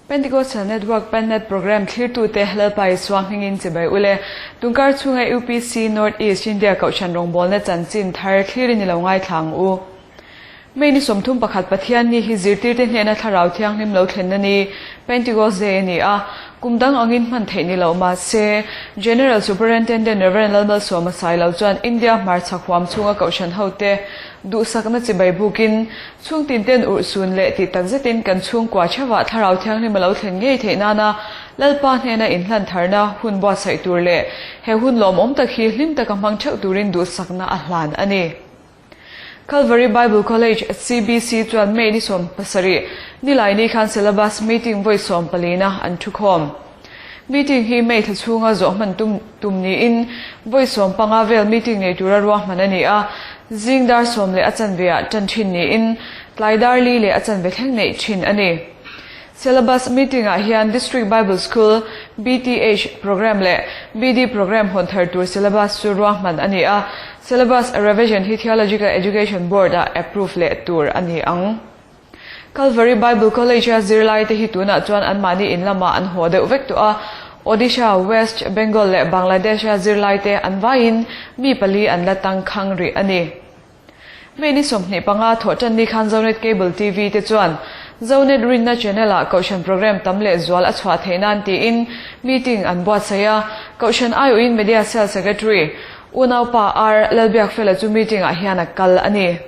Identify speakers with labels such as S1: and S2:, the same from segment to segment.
S1: Pentecostal Network Pennet Programme thlirtute Lalpa Isua hmingin chibai ule. Tunkar chhunga UPC North East India Kohhran rawngbawlna chanchin thar thlirin i lo ngaithla ang u. May ni 31 Pathianni hi zirtirte hnena thlarau thianghlim lo thlenna ni, Pentecost Day a ni a. Kum dang angin hman theih ni lo mah se, General Superintendent Rev. Lalmalsawma Sailo chuan India hmarchhak huam chhunga kohhran hote duhsakna chibai bukin, chhungtin ten urhsun leh tih tak zetin kan chhungkua theuhah thlarau thianghlim a lo thlen ngei theih nana Lalpa hnena inhlan tharna hun buatsaih tur leh he hun lawmawm tak hi hlim taka hmang theuh turin duhsakna a hlan a ni. Calvary Bible College, CBC, chuan May ni 17, Nilaini khan syllabus meeting vawi sawmpalina an thukhawm. Meeting hi May thla chhunga zawh hman tum tum niin vawi 15 vel meeting nei tura ruahman a ni a, zing dar sawm leh a chanveah tan thin niin tlai dar li leh a chanve thleng neih thin a ni. Syllabus meeting-ah hian District Bible School, BTH, Programme leh BD Programme hawn thar tur syllabus chu ruahman a ni a, syllabus revision hi Theological Education Board-ah approve leh tur a ni ang. Calvary Bible College-a zirlaite hi tunah chuan anmahni in lamah an haw deuh vek tawh a, Odisha, West Bengal leh Bangladesh-a zirlaite an vaiin mi pali an la tangkhang rih a ni. May ni 25 thawh tan ni khan Zonet Cable TV te chuan Zonet rinna channel ah Kohhran programme tam leh zual a chhuah theih nan tiin meeting an buatsaih a, Kohhran aiawhin Media Cell Secretary Unaupa R Lalbiakfela chu meeting ah hian a kal a ni.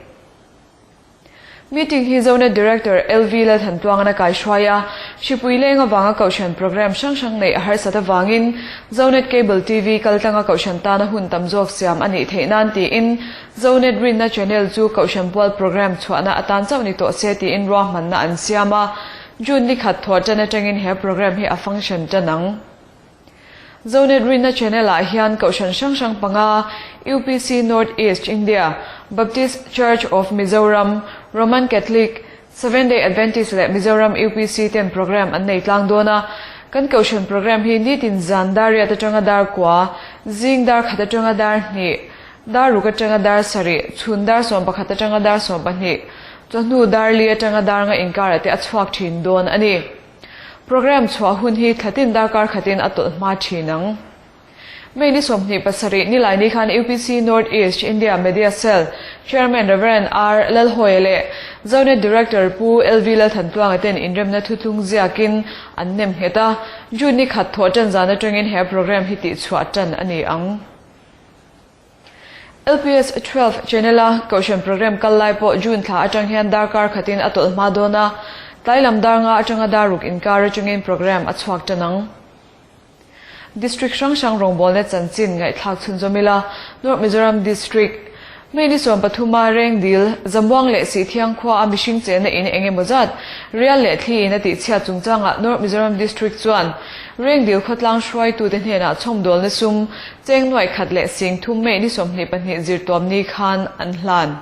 S1: Meeting hi Zonet Director LV Lalthantluangan a kaihruai a, hripui leng avanga Kohhran programme hrang hrang neih a harsat avangin Zonet Cable TV kaltlanga Kohhran tana hun tam zawk siam a nih theih nan tiin Zonet rinna channel chu Kohhran pual programme chhuahna atan chauh ni tawh se tiin ruahmanna an siam a, June ni khat thawh tan atangin he programme hi a function tan ang. Zonet rinna channel ah hian Kohhran hrang hrang panga, UPC North East India, Baptist Church of Mizoram, Roman Catholic, Seventh Day Adventist leh Mizoram UPC ten programme an nei tlang dawn a. Kan Kohhran programme hi nitin zan dar riat atanga dar kua, zing dar khat atanga dar hnih, dar ruk atanga dar sarih, chhun dar 11 atanga dar 12, chawhnu dar li atanga dar nga inkarah te a chhuak thin dawn a ni. Programme chhuah hun hi thlatin darkar khatin a tawlh hma thin ang. May ni 27 Nilaini khan UPC North East India Media Cell Chairman Rev. R Lalhawia leh Zonet Director Pu LV Lalthantluanga ten inremna thuthlung ziakin an nem nghet a, June ni khat thawh tan zan atangin he programme hi tihchhuah tan a ni ang. LPS 12 Channel-a Kohhran programme kal lai pawh June thla atang hian darkar khatin a tawlh hma dawn a, tlai lam dar nga atanga dar ruk inkar atangin programme a chhuak tan ang. District hrang hrang rawngbawlna chanchin ngaihthlak chhunzawm ila, North Mizoram District, May ni 13 a Rengdil, Zamuang leh Sihthiang khua a mihring chenna in eng emaw zat rial leh thli in a tihchhiat chungchangah North Mizoram District chuan Rengdil khawtlang hruaitute hnenah chhawmdawlna sum cheng nuaih khat leh sing thum May ni 22 zirtuam ni khan an hlan.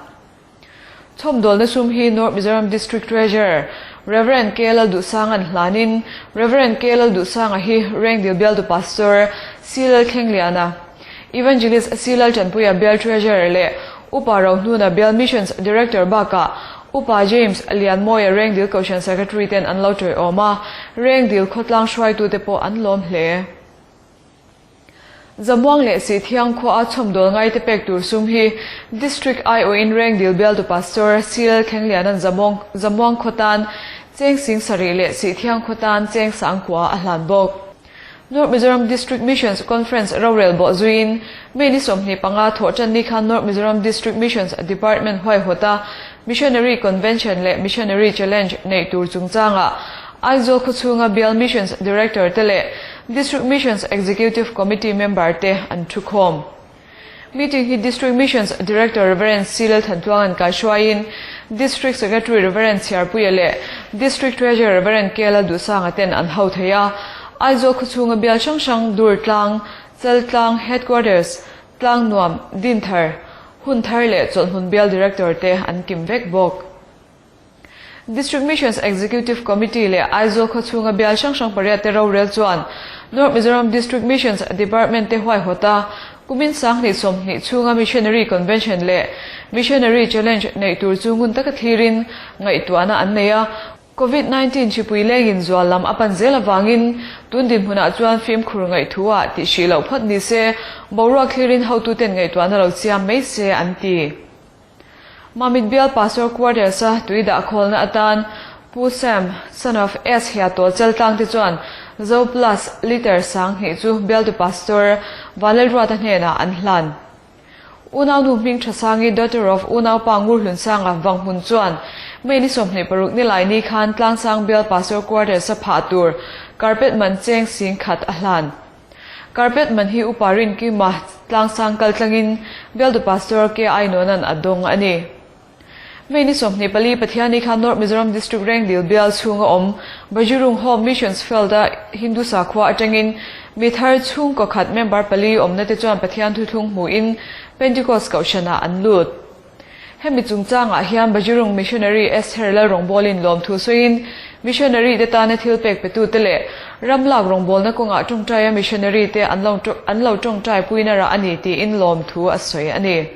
S1: Chhawmdawlna sum hi North Mizoram District Treasurer Rev. K Lalduhsanga'n hlanin Rev. K Lalduhsanga hi Rengdil bialtu Pastor C Lalthlengliana, Evangelist C Laltanpuia bial Treasurer leh Upa Rohnuna bial Missions Director bakah Upa James Lianmawia Rengdil Kohhran Secretary ten an lo tawiawm a, Rengdil khawtlang hruaitute pawh an lawm hle. Zamuang leh Sihthiang khua a chhawmdawl ngaite pek tur sum hi District aiawhin Rengdil bialtu Pastor CL Thlengliana'n Zamuang Zamuang khaw tan cheng sing sarih leh Sihthiang khaw tan cheng sang kua a hlan bawk. North Mizoram District Missions Conference rorel bawh zuiin May ni 25 thawh tan ni khan North Mizoram District Missions Department huaihawta Missionary Convention leh Missionary Challenge neih tur chungchangah Aizawl khawchhunga bial Missions Director te leh District Missions Executive Committee member te an thukhawm. Meeting hi District Missions Director Rev. C Lalthantluanga'n kaihruaiin District Secretary Rev. Chhiarpuia leh District Treasurer Rev. K Lalduhsanga ten an ho thei a. Aizawl khawchhunga bial hrang hrang Durtlang, Chaltlang Headquarters, Tlangnuam, Dinthar, Hunthar leh Chawlhhmun bial Director te an kim vek bawk. District Missions Executive Committee leh Aizawl khawchhunga bial hrang hrang pariat te rorel chuan North Mizoram District Missions Department te huaihawt a, kumin 2020 chhunga Missionary Convention leh Missionary Challenge neih tur chu ngun taka thlirin ngaihtuahna an nei a. Covid 19 hripui lengin zual lam a pan zel avangin tun dinhmunah chuan fimkhur ngaihthu ah tih hrih loh phawt ni se, boruak thlirin hotuten ngaihtuahna lo siam mai se an ti. Mamit bial Pastor Quarters a tui dah khawlna atan Pu Sam, son of S hia tawl chal tlang te chuan Zo Plus liter 2000 chu bialtu Pastor Vanlalruata hnenah an hlan. Unaunu hming Thasangi daughter of Unaupa Ngurhlunsanga Vanghmun chuan May ni 26 ni lai ni khan Tlangsang bial Pastor Quarters a phah tur carpet man cheng 10,000 a hlan. Carpet man hi upa rin kima Tlangsang kal tlangin bialtu Pastor K I Nonan a dawng a ni. May ni 24 Pathian ni khan North Mizoram District Rengdil bial chhunga awm Bajirung Home Missions Field a Hindu sakhua atangin mi thar chhungkaw khat member pali awmna te chuan Pathian thuthlung hmuin Pentecost kohhranah an lut. Hemi chungchangah hian Bajirung Missionary Esther Lalrawngbawlin lawm thu sawiin missionary te tana thil pek petu te leh ramlak rawngbawlna kawngah tawngtaia missionary te an lo an lo tawngtai puina rah a ni tiin lawm thu a sawi a ni.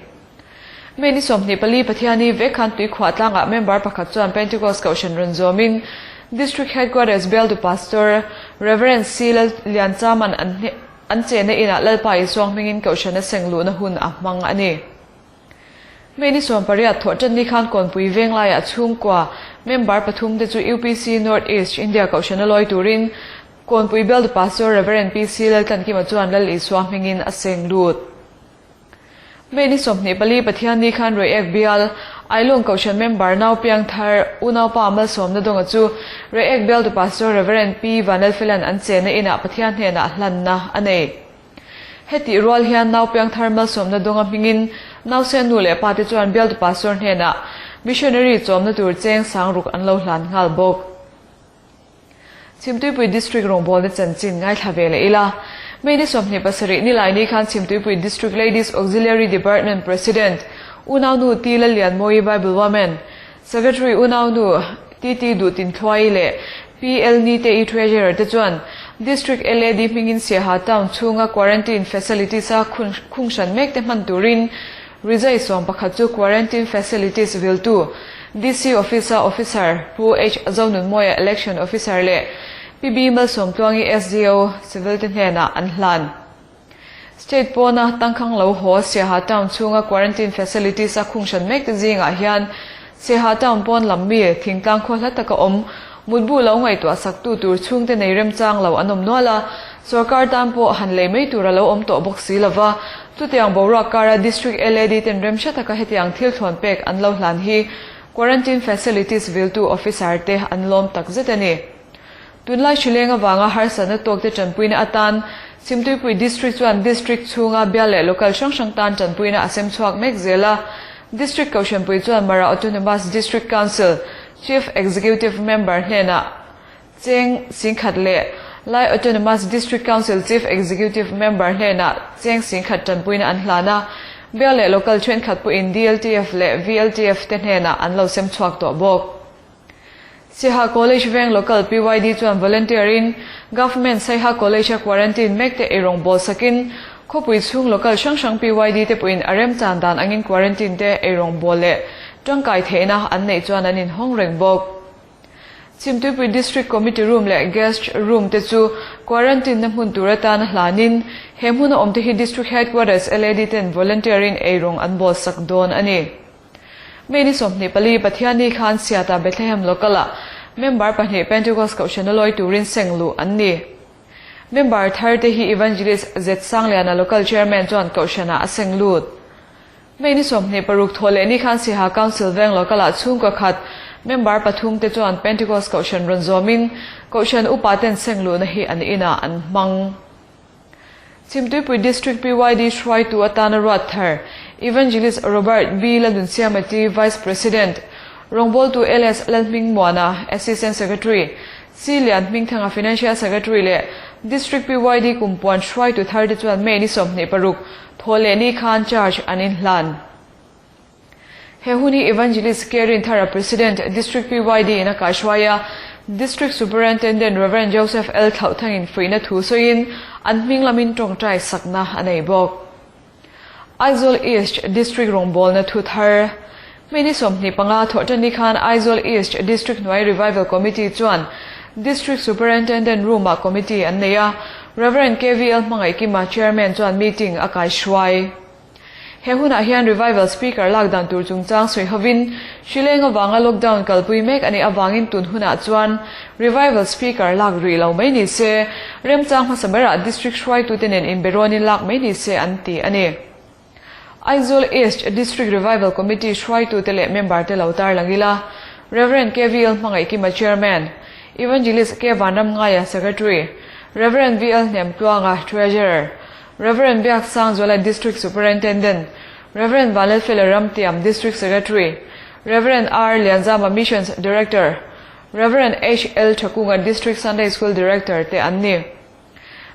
S1: May ni 24 Pathiani vek khan tuikhuah tlangah member pakhat chuan Pentecost kohhran rawn zawmin District Headquarters bialtu Pastor Reverend C Lianchaman an an chehna inah Lalpa Isuang hmingin kohhran a seng luhna hun a hmang a ni. May ni 18 thawh ni khan kawnpui veng laiah chhungkua member pathum te chu UPC North East India kohhran a lawi turin kawnpui bialtu Pastor Reverend PC Laltlankima chuan Lal Isua hmingin a seng lut. May ni 24 Pathian ni khan Reiek bial Ailawng kohhran member nau piang thar unaupa malsawmna dawnga chu Reiek bialtu Pastor Reverend P Vanlalfelan an chehna inah Pathian hnenah hlanna a nei. Heti rual hian nau piang thar malsawmna dawnga hmingin nausen nu leh pa te chuan bialtu Pastor hnenah missionary chawmna tur cheng 6,000 an lo hlan nghal bawk. Chhimtuipui District rawngbawlna chanchin ngaithla ve leh ila. May ni 27 ni lai ni khan Chhimtuipui District Ladies Auxiliary Department President Unaunu T Lallianmawi Bible Woman Secretary Unaunu T T Duhtin Thluai leh P L Ni te i Treasurer te chuan District LAD hmingin Siaha Town chhunga quarantine facilities a khung hran mek te hman turin rizai 11 chu quarantine facilities viltu DC Officer Officer Pu H Zonunmawia Election Officer leh PB Malsawmtluangi SDO Civil te hnenah an hlan. State pawna tangkhang lo haw Siaha Town chhunga quarantine facilities a khung hran mek te zingah hian Siaha Town pawn lam mi thingtlang khaw hla taka awm mutbu lo ngaihtuah sak tu tur chhung te nei remchang lo an awm nual a, sarkar tan pawh han lei mai tur a lo awm tawh bawk si lova, chutiang boruak kara District LAD ten remhre taka hetiang thil thlawn pek an lo hlan hi quarantine facilities viltu officer te an lawm tak zet a ni. Tunlai hrileng awanga harsatna tawk te tanpuina atan Chhimtuipui District chuan District chhunga bial leh local hrang hrang tan tanpuina a sem chhuak mek zel a. District kohhranpui chuan Mara Autonomous District Council Chief Executive Member hnenah cheng 10,000 leh Lai Autonomous District Council Chief Executive Member hnenah cheng 10,000 tanpuina an hlan a. Bial leh local thenkhat pawhin DLTF leh VLTF te hnenah an lo sem chhuak tawh bawk. Siaha College Veng Local PYD chuan volunteer in Government Saiha College a quarantine mek te eirawng bawl sakin khawpui chhung local hrang hrang PYD te pawhin a rem chan dan angin quarantine te eirawng bawl leh tangkai theihna an neih chuan an inhawng reng bawk. Chhimtuipui District Committee Room leh Guest Room te chu quarantine na hmun tur atan a hlanin he hmun a awm te hi District Headquarters LAD ten volunteer in eirawng an bawl sak dawn a ni. May ni 24 Pathian ni khan Siata Bethlehem local a member pahnih Pentecost kohhran a lawi turin seng luh an ni. Member thar te hi Evangelist Z Sangliana local chairman chuan kohhranah a seng lut. May ni 26 thaw leh ni khan Siaha Council Veng local ah chhungkaw khat member pathum te chuan Pentecost kohhran rawn zawmin kohhran upa ten seng luhna hi an inah an hmang. Chhimtuipui District PYD hruaitu atana ruat thar Evangelist Robert B Lalnunsiamati Vice President rawngbawltu LS Lalhmingmuana Assistant Secretary C Lian Hmingthanga Financial Secretary leh District PYD kumpuan hruaitu thar te chuan May ni 26 thaw leh ni khan charge an inhlan. He hun hi Evangelist Kerin Thara President District PYD in a kaihruai a District Superintendent Reverend Joseph L Thlauhthangin fuihna thu sawiin an hming lamin tawngtai sakna a nei bawk. Aizawl East District rawngbawlna thu thar. May ni 25 Thawhṭanni khan Aizawl East District hnuai Revival Committee chuan District Superintendent Room-ah committee an nei a, Rev. KVL Hmangaihkima, Chairman chuan meeting a kaihruai. He hunah hian Revival Speaker lak dan tur chungchang sawi hovin, hrileng avanga lockdown kalpui mek a nih avangin tun hunah chuan Revival Speaker lak rih lo mai ni se, remchang hmasa berah District hruaitute nen inberawnin lak mai ni se an ti a ni. Aizawl East District Revival Committee hruaitute leh member te lo tarlang ila, Rev. KVL Hmangaihkima Chairman, Evangelist K Vanramngaia Secretary, Rev. VL Hnemtluanga Treasurer, Rev. Biaksangzuala District Superintendent, Rev. Vanlalfela Ramtiam District Secretary, Rev. R. Lianzama Missions Director, Rev. H. L. Thakunga District Sunday School Director te an ni.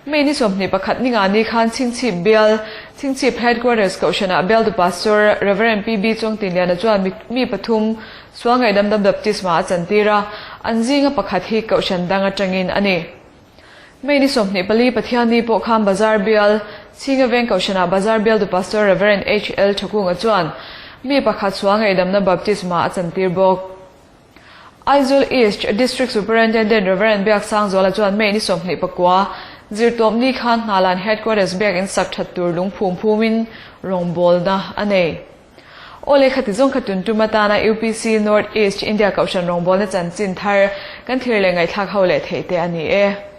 S1: May ni 21 ni nga ni khan Chhingchhip Bial, Chhingchhip Headquarters Kohhranah Bialtu Pastor Rev. PB Chawngtinliana chuan mi pathum sual ngaihdam dam baptisma a chantir a, an zinga pakhat hi Kohhran dang atangin a ni. May ni 24 Pathianni pawh khan Bazar Bial, Chhinga Veng Kohhranah Bazar Bialtu Pastor Rev. HL Thakunga chuan mi pakhat sual ngaihdamna baptisma a chantir bawk. Aizawl East District Superintendent Rev. Biaksangzuala chuan May ni 29 zirtawpni khan Hnalan Headquarters biakinn sak that tur lungphum phumin rawngbawlna a nei. Aw lehkha ti zawng kha tun tum atana UPC North East India Kohhran rawngbawlna chanchin thar kan thlir leh ngaihthlak ho leh theih te a ni e.